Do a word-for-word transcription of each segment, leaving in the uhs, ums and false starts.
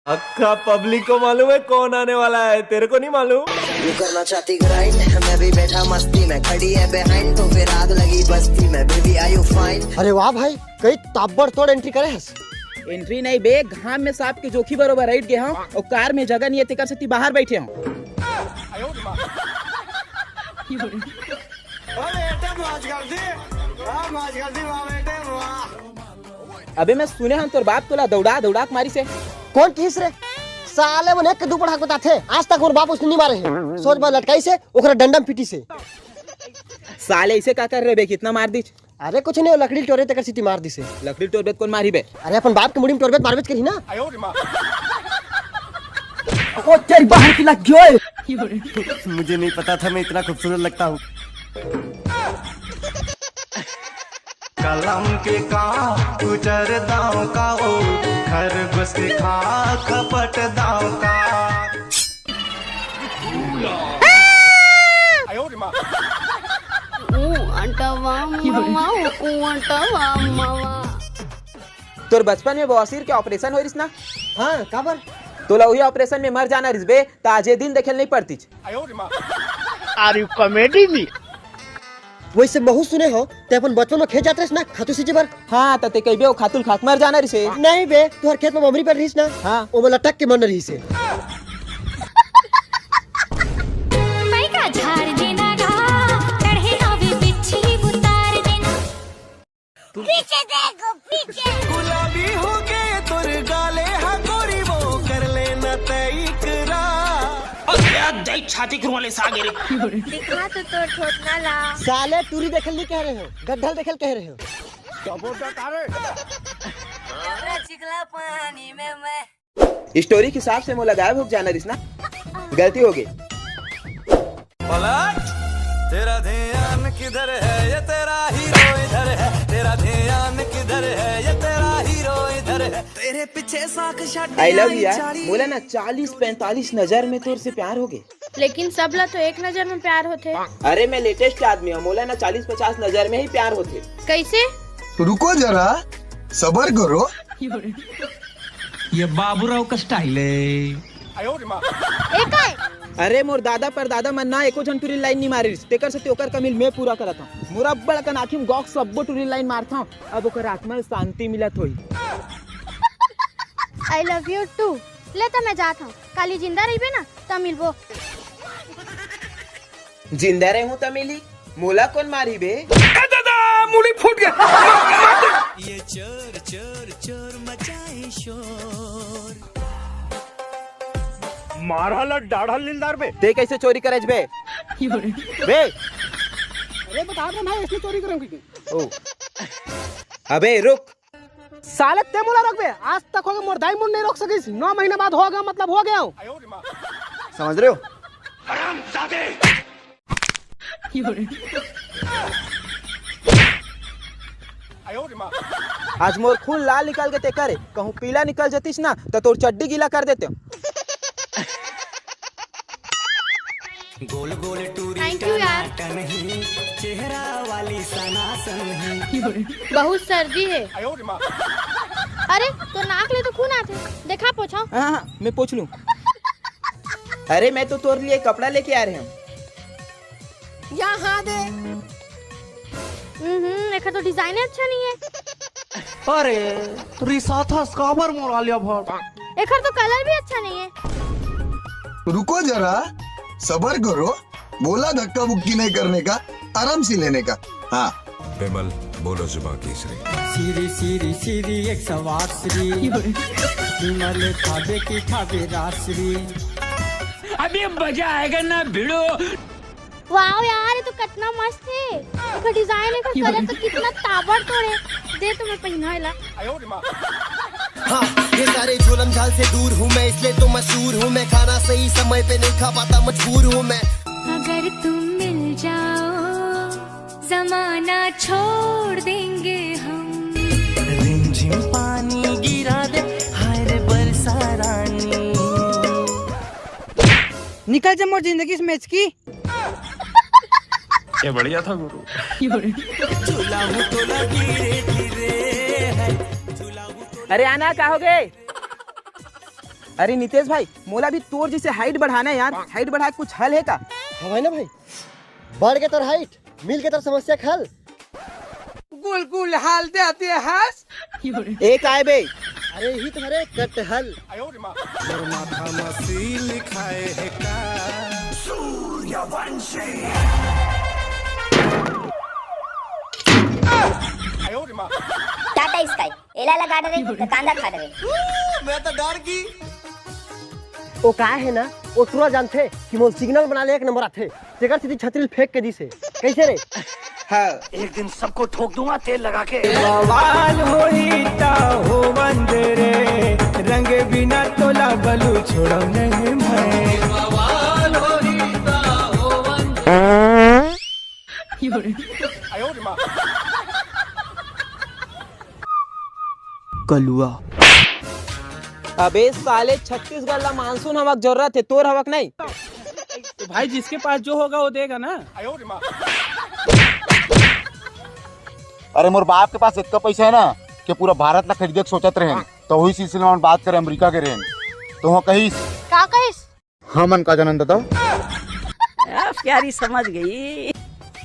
अक्खा public को मालूम है कौन आने वाला है, तेरे को नहीं मालूम? तू करना चाहती ग्राइंड, मैं भी बैठा मस्ती में, खड़ी है बिहाइंड तो फिर आग लगी बस्ती में। Baby, are you fine? अरे वाह भाई, कई ताबड़तोड़ एंट्री करे हस। एंट्री नहीं बे, घाम में सांप के जोखी बरोबर हट गए हूँ और कार में जगह नहीं है, तेकर सेती बाहर बैठे हूँ। अबे मैं सुने हूँ तोर बाप तोला दौड़ा दौड़ा के मारिस हे। कौन किहिस रे? साले मन एक के दू पड़ाक बताथे, आज तक मोर बाप उसने नहीं मारे हे। सोच बर लटकाइस हे, ओकरा डंडा म पीटिस हे। साले इसे का कर रहे बे, कितना मार दीच? अरे कुछ नहीं, वो लकड़ी ल टोरे तेकर सेती मार दिस हे। लकड़ी ल टोरबे त कौन मारही बे? अरे अपन बाप के मुड़ी म टोरबे त मारबेच करही ना। ओ तेरी बहन की लग गई। मुझे नहीं पता था मैं इतना खूबसूरत लगता हूँ। कलम के का उजर दाव का ओ, खरगोश के खा खपट दाव का। ऊ अंटवा मवा, ऊ अंटवा मवा। तोर बचपन में बवासीर के ऑपरेशन हो रिस ना? हाँ, काबर? तोला वही ऑपरेशन में मर जाना रिस बे, त आज ये दिन देखे ल नहीं पड़तीच। Are you comedy me? वैसे महू सुने हो, ते अपन बचपन में खेत जात रहिस ना, खातू सींचे बर। हाँ, त ते कहिबे वो खातू ल खा के मर जाना रिस हे। नहीं बे, तुहर खेत में ममरी पर रहिस ना। हाँ। ओमा लटक के मरना रहिस हे। बैगा झार देना गा, चढ़े हवे बिच्छी उतार देना। पीछे देखो, पीछे। गुलाबी हो गए तोर गाले हा गोरी, वो कर लेना तय इकरार। अरे यार, दई छाती खुरवा ले सागे रे। दिखा तो तोर थोथना ला। साले टूरी देखे ल नहीं कह रहे हो, गड्ढा ल देखे ल कह रहे हो। चिखला पानी में मैं स्टोरी के हिसाब से मोला गायब हो जाना रिस ना, गलती हो गई। पलट, तेरा ध्यान किधर है, ये तेरा हीरो इधर है, तेरा ध्यान किधर है, ये तेरा हीरो इधर है। तेरे पीछे साख छाटी आई लव आई यू यार, चाली। मोला ना चालीस पैंतालीस नजर में तोर से प्यार हो गए। लेकिन सबला तो एक नजर में प्यार होथे। अरे मैं लेटेस्ट आदमी हूँ, मोला ना चालीस पचास नजर में ही प्यार होथे। कैसे? रुको जरा, सबर करो। ये बाबूराव का स्टाइल है। ए काय? अरे मोर दादा परदादा मन ना एको झन टूरी लाइन नहीं मारे रिस, तेकर से ओकर कमी ल मैं पूरा करत हूँ। मोर अब्बड़ कन आँखी में गॉक्स अब्बो टूरी लाइन मारत हूँ, अब ओकर आत्मा ल शांति मिलत होही। I love you too। ले त मैं जात हूँ, काली जिंदा रहिबे ना त मिलबो। जिंदा रहूं त मिली, मोला कौन मारी बे? दादा, मुड़ी फूट गया। ये चोर चोर चोर मचाए शोर। मारा ला डाढ़ा लिलदार बे। ते कैसे चोरी करे बे? बे। अरे बता दे भाई, इसने चोरी करेंगे। ओ। अबे रुक। साले ते मोला रोकबे, आज तक होगे मोर दाई मुन नहीं रोक सकिस। नौ महीना बाद हो गया, मतलब हो गया हूँ। समझ रहे हो? आज मोर खून लाल निकल के ते करे, कहूँ पीला निकल जतिस ना त तोर चड्डी गीला कर देते। गोल गोल टूरी Thank you यार। टनाटन ही, चेहरा वाली सनासन ही। बहुत सर्दी है। अरे तो नाक ले तो खून आते, देखा पोछा। हाँ हाँ, मैं पोछ लूँ। अरे मैं तो तोर लिए कपड़ा लेके आ रहे हूँ। यहाँ दे। हम्म, एकर तो डिजाइन अच्छा नहीं है। अरे, रिसाथस काबर मोर आलिया भट्ट? एकर तो कलर भी अच्छा नहीं है। रुको जरा, सबर करो, बोला धक्का मुक्की नहीं करने का, आराम से लेने का। हाँ। विमल, बोलो जुबान केसरी। सीरी सीरी सीरी एक सवार श्री विमल खाबे की खाबे राश्री। अभी मजा आएगा ना भिड़ो। वाओ यार, ये तो कितना मस्त है। एकर डिजाइन, एकर कलर तो कितना ताबड़तोड़ है। दे तो मैं पहना ला। हाँ, ये सारे झोलम झाल से दूर हूँ मैं, इसलिए तो मशहूर हूँ मैं। खाना सही समय पे नहीं खा पाता, मजबूर हूँ मैं। अगर तुम मिल जाओ, जमाना छोड़ देंगे हम। रिमझिम पानी गिरा दे, हाय रे बरसा रानी। निकल जा मोर जिंदगी से मेचकी। ये बढ़िया था गुरु। अरे आना, का हो गए? अरे नितेश भाई, मोला भी तोर जैसे हाइट बढ़ाना है यार। हाइट बढ़ाए कुछ हल है का? हवय ना भाई, बढ़ के तोर हाइट, मिल के तोर समस्या के हल। गुल गुल हाल देते हस। एक आए बे। अरे ही तुम्हारे कटहल। टाटा स्काई, एला लगा डरे त कांदा खा डरे। ओ काय है ना, ओ टुरा जानथे कि मोर सिग्नल बना ले एक नंबर आथे, तेकर सेती छतरी ल फेंक के दिसे। कैसे रे? हाँ। एक दिन सबको ठोक दूंगा तेल लगा के। बवाल होई ता होवन दे रे, रंग बिना तोला बलू छोड़ो नहीं मैं। कलुआ। अबे साले, छत्तीसगढ़ ला मानसून हवा के जरूरत है, तोर हवा के नहीं? तो भाई, जिसके पास जो होगा वो देगा ना। अरे मोर बाप के पास इतना पैसा है ना कि पूरा भारत ला खरीदे के सोचत रहेन, तो वही सिलसिला में बात करे अमेरिका के रहेन, तो वो कहिस। का कहिस? हमन का जनन दादा। आ, प्यारी समझ गई।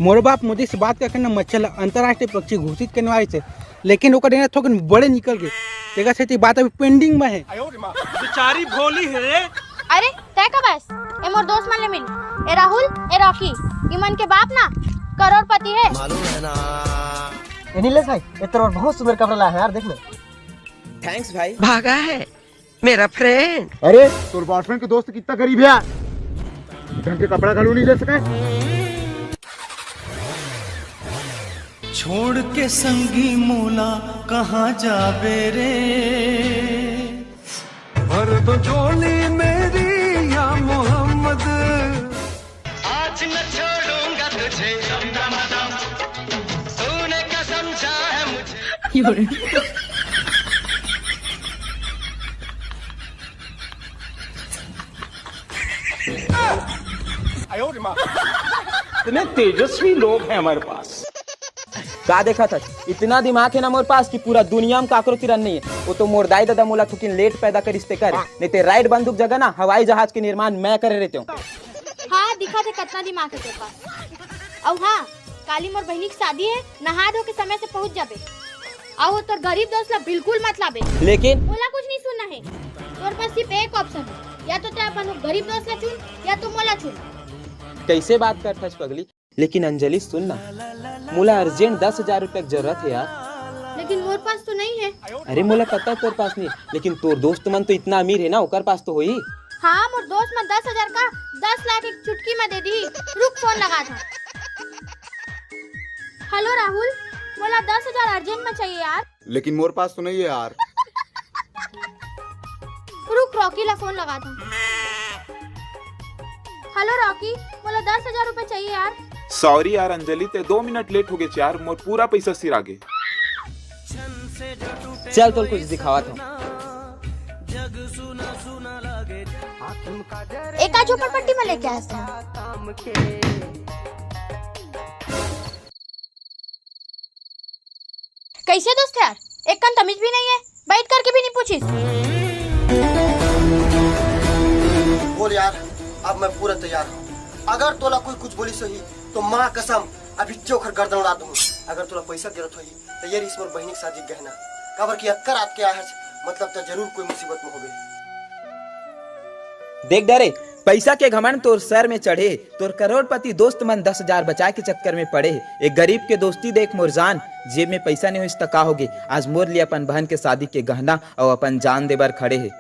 मोर बाप मोदी से बात करके न मच्छर ला अंतर्राष्ट्रीय पक्षी घोषित करने वाले थे, लेकिन ओकर डेना थोकन बड़े निकल गए, तेकर सेती बात अभी पेंडिंग में है। बेचारी भोली है रे। अरे तय का बस, ए मोर दोस्त मन ले मिल, ए राहुल, ए रॉकी, इमन के बाप ना करोड़पति है। ए नीलेश भाई, ए तोर बहुत सुंदर कपड़ा लाया है यार, देख ले। थैंक्स भाई। भागा है मेरा फ्रेंड। अरे तोर बॉयफ्रेंड के दोस्त कितना गरीब है यार, ढंग के कपड़ा घलो नहीं ले सके। छोड़ के संगी मोला कहाँ जाबे रे। भर दो झोली मेरी या मोहम्मद। आज न छोड़ूंगा तुझे, तूने कसम जा है मुझे। इतने तेजस्वी लोग हैं हमारे पास। का देखत हस? इतना दिमाग है ना मोर पास कि पूरा दुनिया में काकरो तिरन नहीं है। वो तो मोर दाई ददा मोला थुकिन लेट पैदा करिस ते कर, नहीं ते राइड बंदूक जगह ना हवाई जहाज के निर्माण मैं करे रहते हूँ। हाँ, दिखत है कितना दिमाग है तेरे पास। अउ हाँ, काली मोर बहिनी के शादी है, नहा धो के समय से पहुँच जाबे। अउ तोर गरीब दोस्त ला बिल्कुल मत लाबे। लेकिन मोला कुछ नहीं सुनना है। तोर पास सिर्फ एक ऑप्शन है, या तो ते अपन गरीब दोस्त ला चुन, या तो मोला चुन। कैसे बात करत हस पगली? लेकिन अंजलि सुन ना, मोला अर्जेंट दस हजार रुपया के जरूरत है यार। लेकिन मोर पास तो नहीं है। अरे मोला पता है तोर पास नहीं, लेकिन तोर दोस्त मन तो इतना अमीर है ना, ओकर पास तो होही। हाँ, मोर दोस्त मन दस हजार का दस लाख एक चुटकी में दे दी। रुक, फोन लगा था। हेलो राहुल, मोला दस हजार अर्जेंट में चाहिए यार। लेकिन मोर पास तो नहीं है यार। रुक, रॉकी ला फोन लगा था। हेलो रॉकी, मोला दस हजार रुपये चाहिए यार। सॉरी यार अंजलि, ते दो मिनट लेट हो गए यार, मोर पूरा पैसा सिरा गे। चल, तोल कुछ दिखावत हूँ। एका झोपड़पट्टी में लेके आया था। कैसे दोस्त है यार, एक कन तमीज भी नहीं है, बैठ करके भी नहीं पूछिस। बोल यार, अब मैं पूरा तैयार हूँ। अगर तोला कोई कुछ बोलिस होही, तो माँ कसम, अभी चोखर गर्दन उड़ा दूँ। अगर तोला पैसा के जरूरत होही, तो ये रहिस मोर बहिनी के शादी के गहना। काबर कि अतका रात के आए हस, मतलब तो जरूर कोई मुसीबत में होबे। देख डरे, पैसा के घमंड तोर सर में चढ़े, तोर करोड़पति दोस्त मन दस हजार बचाए के चक्कर में पड़े हे। एक गरीब के दोस्ती देख मोर जान, जेब में पैसा नहीं होइस त का होगे, आज मोर लिए अपन बहन के शादी के गहना अउ अपन जान दे बर खड़े हे।